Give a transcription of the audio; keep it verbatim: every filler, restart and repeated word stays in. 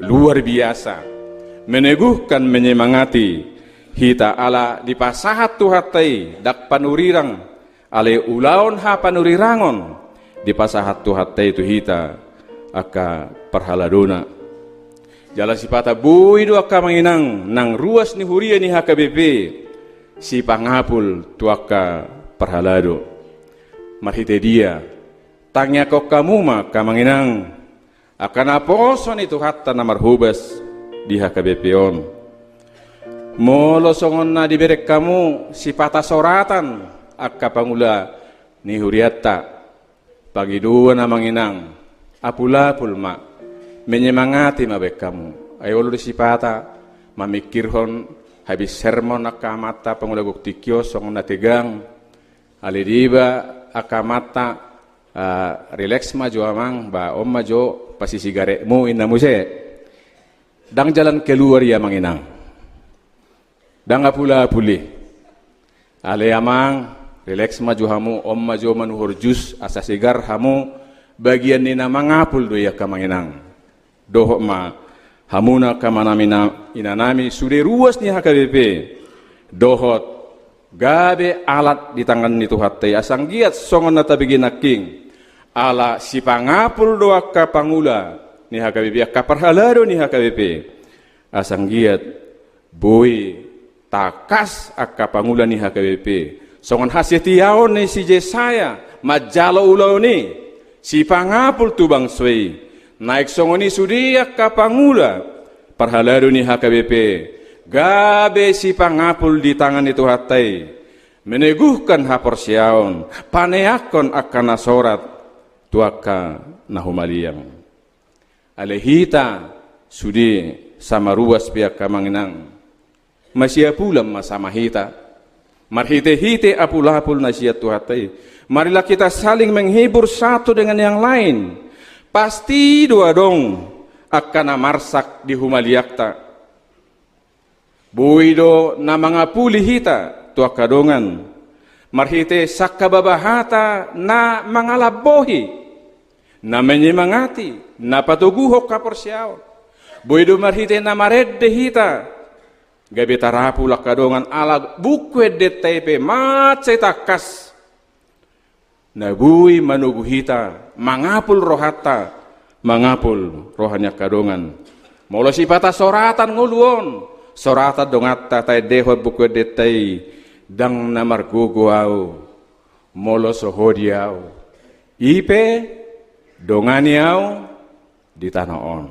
luar biasa, meneguhkan, menyemangati hita ala dipasahat Tuhanta i, ndang panurirang, alai ulaon hapanurirangon dipasahat Tuhanta i tu hita angka parhaladona. Jala sipata boi do angka amang inang nang ruas ni huria ni H K B P sipangapul tu angka parhalado. Marhite dia, tangiangkon hamu ma angka amang inang angka naposo ni Tuhanta na marhobas di H K B P on. Molo songon na dibereng hamu sipata soratan angka pangula ni hurianta, pangidoan amang inang, apul-apul ma, menyemangati ma baen hamu. Ai olo do sipata mamingkirhon habis sermon angka amanta pangula gok tingki on songon na tegang. Alai deba angka amanta, ah, rileks ma jo amang, ba on ma jo pasisigaretmu, inna muse. Ndang jalan keluar i amang inang. Ndang apul-apul i. Alai amang, rileks ma jo hamu, on ma jo manuhor jus asa segar hamu, bagian ni na mangapul do i angka amang inang. Dohot ma hamuna angka amanami, inanami sude ruas ni H K B P dohot gabe alat di tangan ni Tuhanta i, asa anggiat songon na tabege nangkin, ala sipangapul do angka pangula ni H K B P, angka parhalado ni H K B P, asa anggiat boi tangkas angka pangula ni H K B P. Songon hasetiaon ni si Jesaya manjalo ulaon i, sipangapul tu bangso i. Naeng songon i sude angka pangula parhalado ni H K B P, gabe sipangapul di tangan ni Tuhanta i, meneguhkan haporseaon, paneangkon angka na sorat tu angka na humaliang. Alai hita sude sama ruas pe angka amang inang, masiapulan ma sama hita. Marhite-hite apul-apul na sian Tuhanta i, marilah kita saling menghibur satu dengan yang lain. Pasti do adong angka na marsak di humaliangta. Boi do na mangapuli hita tu angka dongan marhite sangkababa hata na mangalambohi, na menyemangati, na patoguhon haporseaon. Boi do marhite na marende hita gabe tarapul angka dongan, ala Buku Endenta i pe mansai tangkas na boi manogu hita, mangapul rohanta, mangapul roha ni angka dongan. Molo sipata soratan ngolu on, soratan donganta, taendehon Buku Endenta i, ndang na margogo ahu molo so ho di ahu. I pe dongani ahu di tano on.